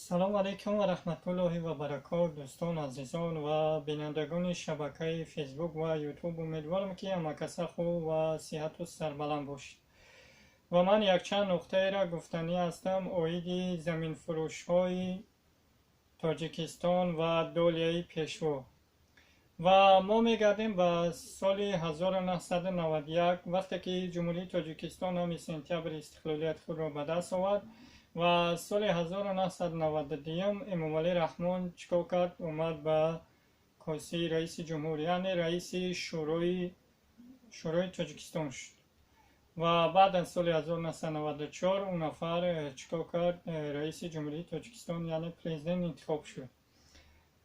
Салом алейкум ва раҳматуллоҳи ва баракот, дӯстон, азизон ва бинандагони шабакаи Фейсбук ва Ютуб. Умедворам, ки ҳамакаса хуб ва сиҳату сарбаланд бошед. Ва ман якчанд нуқтаеро гуфтанӣ ҳастам оиди заминфурӯшҳои Тоҷикистон ва долияи Пешво. Ва мо мегардем ба соли 1991, вақте ки Ҷумҳурии Тоҷикистон 9 сентябри истиқлолияти худро ба даст овард. Ва соли 1992 Эмомалӣ Раҳмон чӣ кор кард? Омад ба курсии раиси ҷумҳур, яъне раиси Шӯрои Тоҷикистон шуд. Ва баъд аз соли 1994 он нафар чӣ кор кард? Раиси Ҷумҳурии Тоҷикистон, яъне президент интихоб шуд.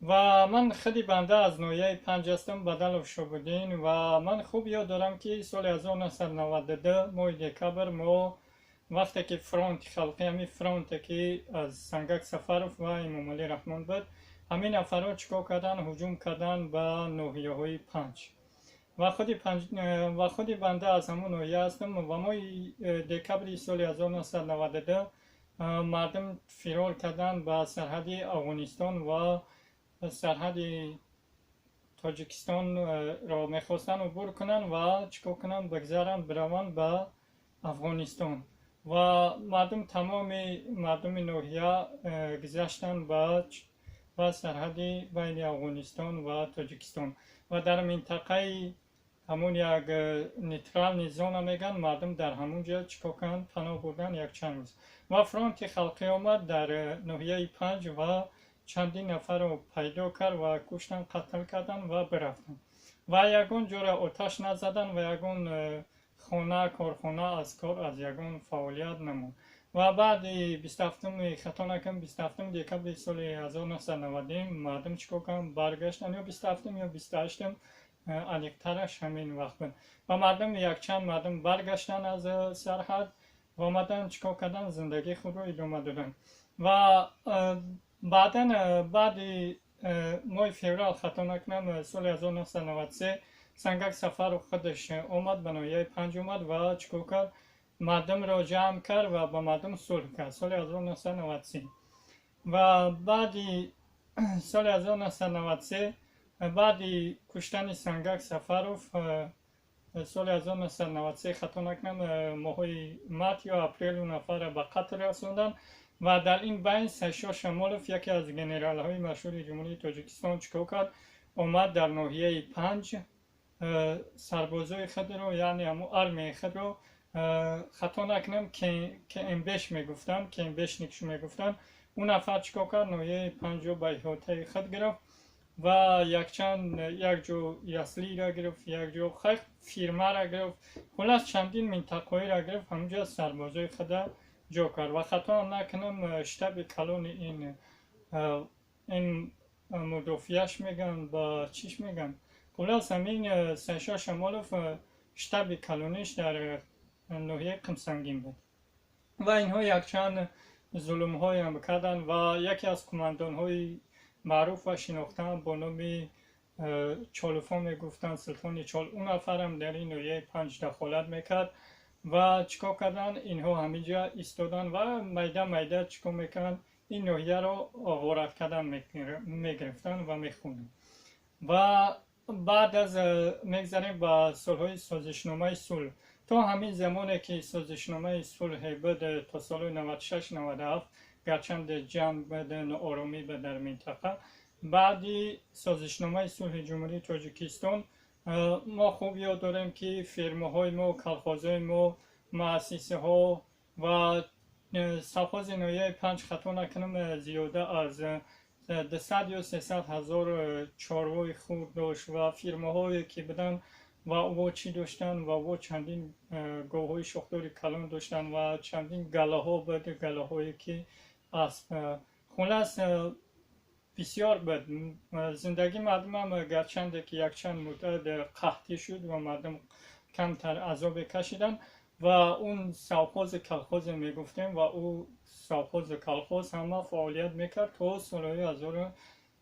Ва ман худи банда аз ноҳияи Панҷ ҳастам, Бадалов Шобуддин. Ва ман хуб ёд дорам, ки соли 1992 моҳи декабр мо вақте ки фронти халқӣ, ҳамин фронте ки аз Сангак Сафаров ва Эмомалӣ Раҳмон буд, ҳамин нафарҳо чӣ кор карданд? Ҳуҷум карданд ба ноҳияҳои Панҷ. Ва худи банда аз ҳамон ноҳия ҳастам. Ва моҳи декабри соли 1992 мардум фирор карданд ба сарҳади Афғонистон ва сарҳади Тоҷикистонро мехостанд убур кунанд ва чӣ кор кунанд? Бигзаранд, бираванд ба Афғонистон. Ва мардум, тамоми мардуми ноҳия гузаштанд ба сарҳади байни Афғонистон ва Тоҷикистон. Ва дар минтақаи ҳамон як нейтральный зона мегӯянд, мардум дар ҳамон ҷо чӣ кор карданд? Паноҳ бурданд якчанд рӯз. Ва фронти халқӣ омад дар ноҳияи Панҷ ва чандин нафарро пайдо кард ва куштанд, қатл карданд ва бирафтанд. Ва ягон ҷоро оташ назаданд ва ягон хона, корхона аз кор, аз ягон фаъолият намонд. Ва баъди 27-уми, хато накунам, 27-уми декабри соли 1990 мардум чӣ кор карданд? Баргаштанд, ё 27-ум, ё 28-ум, аниқтараш ҳамин вақт буд. Ва мардум, якчанд мардум баргаштанд аз сарҳад ва омаданд, чӣ кор карданд? Зиндагии худро идома доданд. Ва баъдан, баъди моҳи феврал, хато накунам, соли 1993 Сангак Сафаров худаш омад ба ноҳияи Панҷ омад ва чӣ кор кард? Мардумро ҷамъ кард ва ба мардум сулҳ кард соли 1993. Ва баъди соли 1993, баъди куштани Сангак Сафаров, соли 1993, хато накунам, моҳҳои март ё апрел он нафарро ба қатл расонданд. Ва дар ин байн Сайшо Шамолов, яке аз генералҳои машҳури Ҷумҳурии Тоҷикистон, чӣ кор кард? Омад дар ноҳияи Панҷ, сарбозои худро, яъне ҳамун армияи худро, хато накунам, КНБш мегуфтанд, КНБшникш мегуфтанд. Он нафар чӣ кор кард? Ноҳияи Панҷро ба иҳотаи худ гирифт ва якчанд, як ҷо яслиро гирифт, як ҷо хай фирмаро гирифт, хуллас, чандин минтақаҳоеро гирифт, ҳамунҷо сарбозои худро ҷо кард. Ва хато накунам, штаби калони ин мудофиаш мегӯянд, ба чиш мегӯянд, хуллас, ҳамин Сайшо Шамолов штаби калониш дар ноҳияи Қумсангин буд. Ва инҳо якчанд зулмҳоям карданд. Ва яке аз қумандонҳои маъруф ва шинохта бо номи Чолуфон мегуфтанд, Султони Чол, он нафарам дар ин ноҳияи Панҷ дахолат мекард. Ва чӣ кор карданд? Инҳо ҳаминҷа истоданд ва майда майда чӣ кор мекарданд? Ин ноҳияро ғорат кардан мегирифтанд ва мехӯрданд. Ва баъд аз мегзарем ба солҳои созишномаи сулҳ. То ҳамин замоне ки созишномаи сулҳе буд, то соли 96, 97, гарчанде ҷанг буд, нооромӣ буд дар минтақа, баъди созишномаи сулҳи Ҷумҳурии Тоҷикистон мо хуб ёд дорем, ки фирмаҳои мо, колхозҳои мо, муассисаҳо ва совхози ноҳияи Панҷ, хато накунам, зиёда аз 200 ё 300 ҳазор чорвои хурд дошт. Ва фирмаҳое ки буданд, ва во чӣ доштанд? Ва во чандин говҳои шохдори калон доштанд ва чандин галаҳо буд, галаҳое ки асп, хуллас, бисёр буд. Зиндагии мардумам, гарчанде ки якчанд муддат қаҳтӣ шуд ва мардум камтар азобе кашиданд. Ва он совхози, колхозе мегуфтем, ва ӯ совхозу колхоз ҳама фаъолият мекард то солҳои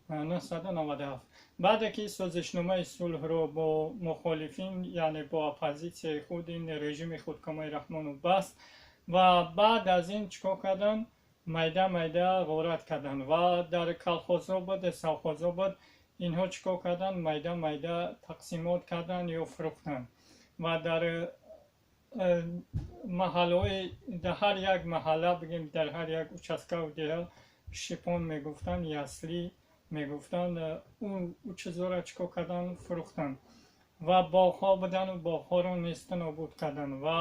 1997. Баъде ки созишномаи сулҳро бо мухолифин, яъне бо оппозитсияи худ, ин режими худкомаи Раҳмонов баст, ва баъд аз ин чӣ кор карданд? Майда майда ғорат карданд ва дар колхозҳо буд, совхозҳо буд, инҳо чӣ кор карданд? Майда майда тақсимот карданд ё фурӯхтанд. Ва дар маҳаллаҳои, дар ҳар як маҳалла бигем, дар ҳар як участкаву деҳа шипон мегуфтанд, ясли мегуфтанд, ӯ чизҳоро чӣ кор карданд? Фурӯхтанд. Ва боғҳо будану боғҳоро неста нобуд карданд ва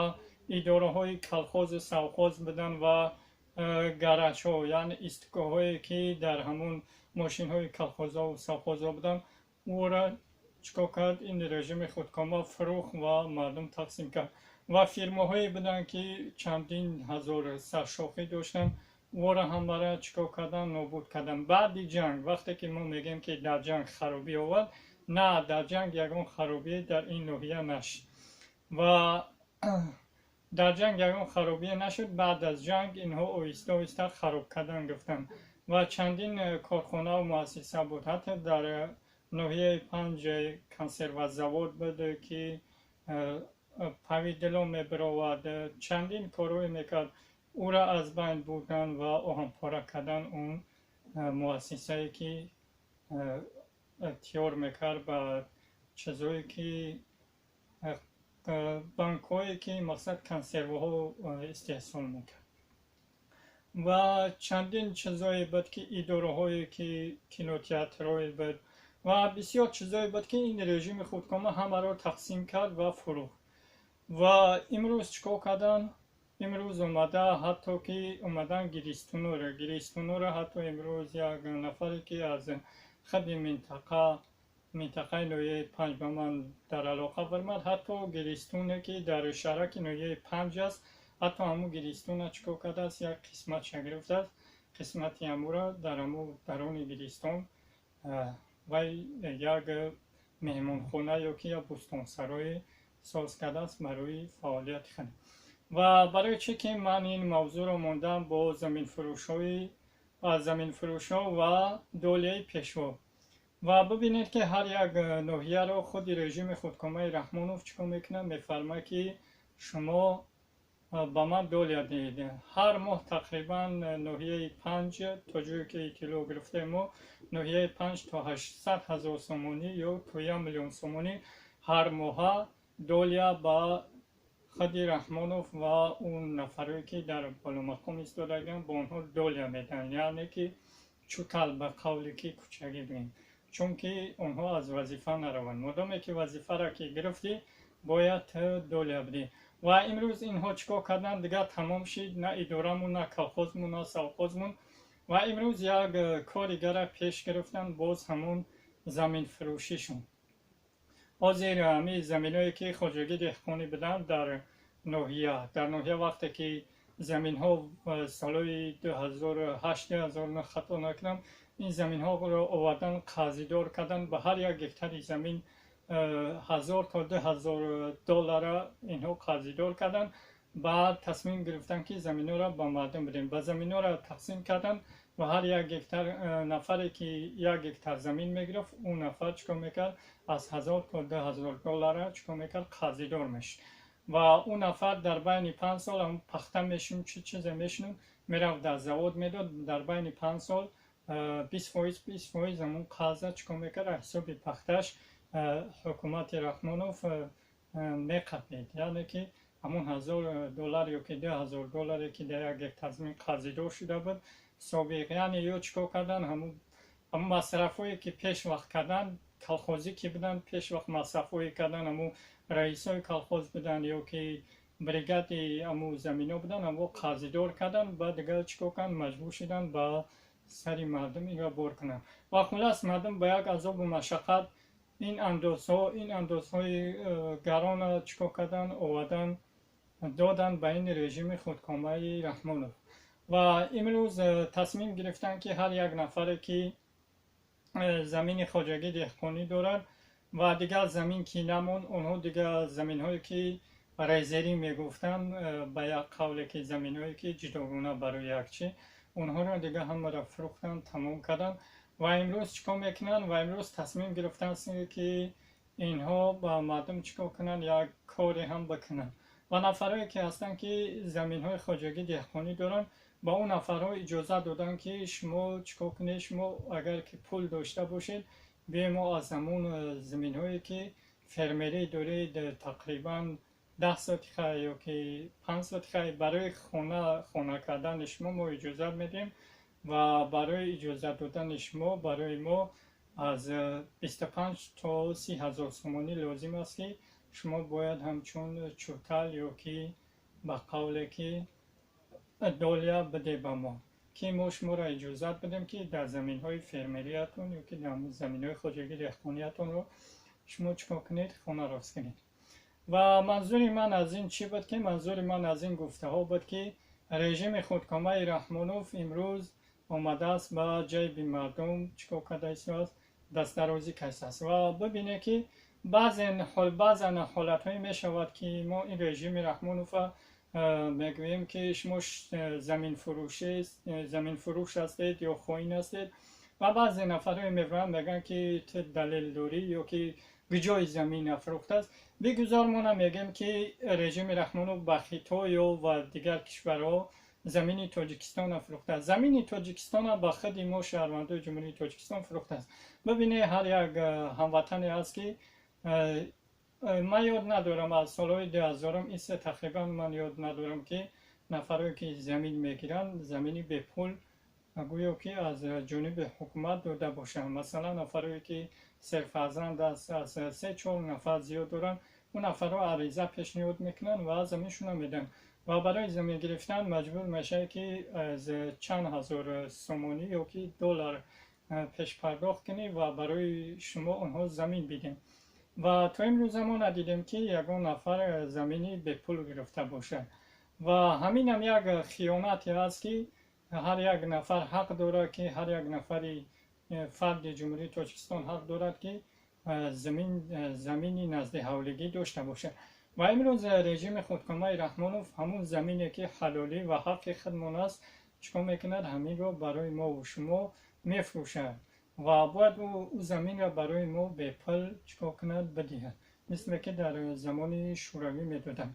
идораҳои колхозу совхоз буданд ва гаражҳо, яъне истгоҳҳое, ки дар ҳамун мошинҳои колхозҳо совхозҳо буданд, ӯро чӣ кор кард ин режими худкома? Фурӯхт ва мардум тақсим кард. Ва фирмаҳое буданд, ки чандин ҳазор саршохӣ доштанд, ӯро ҳамара чӣ кор карданд? Нобуд карданд. Баъди ҷанг, вақте ки мо мегӯем, ки дар ҷанг харобӣ овард, на, дар ҷанг ягон харобӣ дар ин ноҳия нашуд ва дар ҷанг ягон харобие нашуд. Баъд аз ҷанг инҳо оҳиста оҳиста хароб кардан гирифтанд ва чандин корхонаву муассиса буд. Ҳатто дар ноҳияи Панҷ консервазавод буд, ки повидло мебаровард, чандин корҳое мекард, ӯро аз байн бурданд ва оҳанпора кардан он муассисае, ки тиёр мекард ба чизҳое, ки банкҳое, ки мақсад консерваҳо истеҳсол мекард. Ва чандин чизҳое буд, ки идораҳое, ки кинотеатрҳое буд ва бисёр чизҳое буд, ки ин режими худкома ҳамаро тақсим кард ва фурӯхт. Ва имрӯз чӣ кор карданд? Имрӯз омада, ҳатто ки омадан гиристунуро, ҳатто имрӯз як нафаре, ки аз худи минтақаи ноҳияи Панҷ ба ман дар алоқа баромад, ҳатто гиристуне, ки дар шаҳраки ноҳияи Панҷ аст, ҳатто ҳамун гиристуна чӣ кор кардааст? Як қисматша гирифтааст, қисмати ҳамуро дар ҳамун даруни гиристон вай як меҳмонхона ё ки як бӯстонсарое соз кардааст барои фаъолияти худ. Ва барои чӣ ки ман ин мавзӯъро мондам бо заминфурӯшҳо ва долияи Пешво? Ва бибинед, ки ҳар як ноҳияро худи режими худкомаи Раҳмонов чӣ кор мекунад? Мефармояд, ки шумо ба ман долия диҳед. Ҳар моҳ тақрибан ноҳияи Панҷ, то ҷое ки иттилоъ гирифтаем мо, ноҳияи Панҷ то 800 000 сомонӣ ё то 1 миллион сомонӣ ҳар моҳа долия ба худи Раҳмонов ва он нафарое, ки дар боломақом истодагианд, ба онҳо долия медиҳанд, яъне ки чутал, ба қавле ки кӯчагӣ бигӯем, чунки онҳо аз вазифа нараванд. Модоме ки вазифаро ки гирифтӣ, бояд долия бидиҳӣ. Ва имрӯз инҳо чӣ кор карданд? Дигар тамом шид, на идорамон, на колхозмон, на совхозмон. Ва имрӯз як кори дигара пеш гирифтанд, боз ҳамун заминфурӯшишон. Ҳозир ҳамин заминое, ки хоҷагии деҳқонӣ буданд дар ноҳия, вақте ки заминҳо солҳои 2008, 2009, хато накунам, ин заминҳоро овардан, қарздор карданд. Ба ҳар як гектари замин 1000 то 2000 доллара инҳо қарздор карданд. Баъд тасмим гирифтанд, ки заминҳоро ба мардум бидем. Ба заминҳоро тақсим карданд ва ҳар як гектар, нафаре ки 1 гектар замин мегирифт, ӯ нафар чӣ кор мекард? Аз 1000 то 2000 доллара чӣ кор мекард? Қарздор мешуд. Ва ӯ нафар дар байни 5 сол пахта мешунуд, чӣ чизе мешунуд, мерафт, дар завод медод. Дар байни 5 сол 20%, 20% ҳамун қарза чӣ кор мекард? Аз ҳисоби пахтааш ҳукумати Раҳмонов меқапид. Яъне ки ҳамун 1000 доллар ё ки 2000 долларе, ки дар 1 гектар замин қарздор шуда буд собиқ, яъне ё чӣ кор кардан? Ҳамун масрафҳое, ки пеш вақт кардан, колхозӣ ки буданд, пеш вақт масрафҳое кардан, ҳамун раисои колхоз буданд ё ки бригади ҳамун замино буданд, ҳамо қарздор карданд. Баъд дигар чӣ кор карданд? Маҷбур шуданд ба сари мардум инро бор кунанд. Ва хуллас, мардум ба як азобу машаққат ин андозҳои гарона чӣ кор карданд? Овардан, доданд ба ин режими худкомаи Раҳмонов. Ва имрӯз тасмим гирифтанд, ки ҳар як нафаре, ки замини хоҷагии деҳқонӣ дорад ва дигар замин ки намонд, онҳо дигар заминҳое, ки резервӣ мегуфтанд, ба як қавле ки заминҳое, ки ҷудогона барои як чӣ, онҳоро дигар ҳамаро фурӯхтанд, тамом карданд. Ва имрӯз чӣ кор мекунанд? Ва имрӯз тасмим гирифтанд, ки инҳо ба мардум чӣ кор кунанд? Як коре ҳам бикунанд. Ва нафарое, ки ҳастанд, ки заминҳои хоҷагии деҳқонӣ доранд, Ба он нафарҳо иҷозат доданд, ки шумо чӣ кор кунед, шумо агар ки пул дошта бошед, биёед, мо аз ҳамон заминҳое ки фермерӣ доред, тақрибан 10 сотиха ё ки 5 сотиха, барои хона кардани шумо мо иҷозат медиҳем ва барои иҷозат додани шумо барои мо аз 25 то 30 ҳазор сомонӣ лозим аст, ки шумо бояд ҳамчун чӯтал ё ки ба қавле ки доля бидед ба мо, ки мо шуморо иҷозат бидем, ки дар заминҳои фермериятон ё ки дар заминҳои хоҷагии деҳқониятонро шумо чӣ кор кунед, хона рост кунед. Ва манзури ман аз ин чӣ буд? Ки манзури ман аз ин гуфтаҳо буд, ки режими худкомаи Раҳмонов имрӯз омадааст, ба ҷайби мардум чӣ кор карда истодааст? Дастдарозӣ кардааст. Ва бибинед, ки баъзан ҳолатҳое мешавад, ки мо ин режими Раҳмонова мегӯем, ки шумо заминфурӯш ҳастед ё хоин ҳастед, ва баъзе нафарҳое мебаранд, мегӯянд, ки ту далел дорӣ ё ки куҷои замин афрӯхтааст. Бигузор, мо намегӯем, ки режими Раҳмонов ба Хитойё ва дигар кишварҳо замини Тоҷикистон афрӯхтааст. Замини Тоҷикистона ба худи мо, шаҳрвандои Ҷумҳурии Тоҷикистон, фурӯхтааст. Бибинед, ҳар як ҳамватане ҳаст, ки ман ёд надорам, аз солҳои 2000-ум исе тақрибан ман ёд надорам, ки нафарое ки замин мегиранд, замини бепул гӯё ки аз ҷониби ҳукумат дода бошанд. Масалан, нафарое ки серфарзанд аст, аз се чор нафар зиёд доранд, он нафарҳо ариза пешниҳод мекунанд ва заминшонро медиҳанд. Ва барои замин гирифтан маҷбур мешавад, ки аз чанд ҳазор сомонӣ ё ки доллар пешпардохт кунӣ ва барои шумо онҳо замин бидиҳанд. Ва то имрӯза мо надидем, ки ягон нафар замини бепул гирифта бошад. Ва ҳаминам як хиёнате аст, ки ҳар як нафар ҳақ дорад, ки ҳар як нафари фарди Ҷумҳурии Тоҷикистон ҳақ дорад, ки замини назди ҳавлигӣ дошта бошад. Ва имрӯз режими худкомаи Раҳмонов ҳамун замине ки ҳалолӣ ва ҳаққи худмон аст, чӣ кор мекунад? Ҳаминро барои мову шумо мефурӯшад ва бояд ӯ заминро барои мо бепул чӣ кор кунад? Бидиҳад, мисле ки дар замони Шӯравӣ медоданд.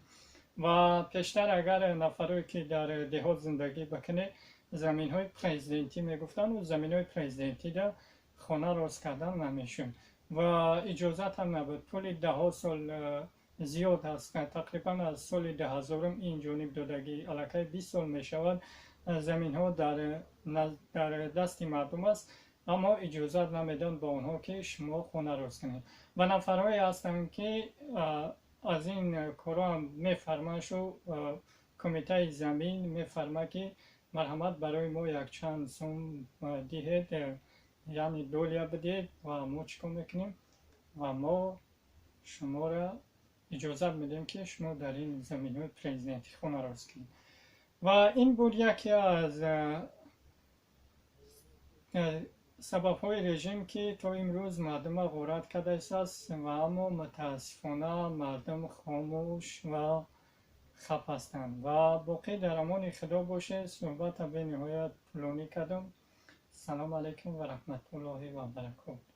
Ва пештар агар нафарое ки дар деҳот зиндагӣ бикунед, заминҳои президентӣ мегуфтанд, заминҳои президентида хона рост кардан намешуд ва иҷозат ҳам набуд. Тӯли даҳҳо сол зиёд аст, тақрибан аз соли 2000-ум ин ҷониб додагӣ, аллакай 20 сол мешавад, заминҳо дар дасти мардум аст, аммо иҷозат намедиҳанд ба онҳо, ки шумо хона рост кунед. Ва нафарҳое ҳастанд, ки аз ин корҳоам мефарманд, шу кумитаи замин мефармад, ки марҳамат, барои мо якчанд сум диҳед, яъне доля бидиҳед, ва мо чӣ кор мекунем? Ва мо шуморо иҷозат медиҳем, ки шумо дар ин заминҳои президентӣ хона рост кунед. Ва ин буд яке аз сабабҳои режим, ки то имрӯз мардума ғорат карда истааст. Ва аммо мутаассифона мардум хомӯш ва хаф ҳастанд. Ва боқӣ дар амони Худо бошед. Суҳбата бениҳоят тӯлонӣ кардам. Салому алайкум ва раҳматуллоҳи ва баракоту.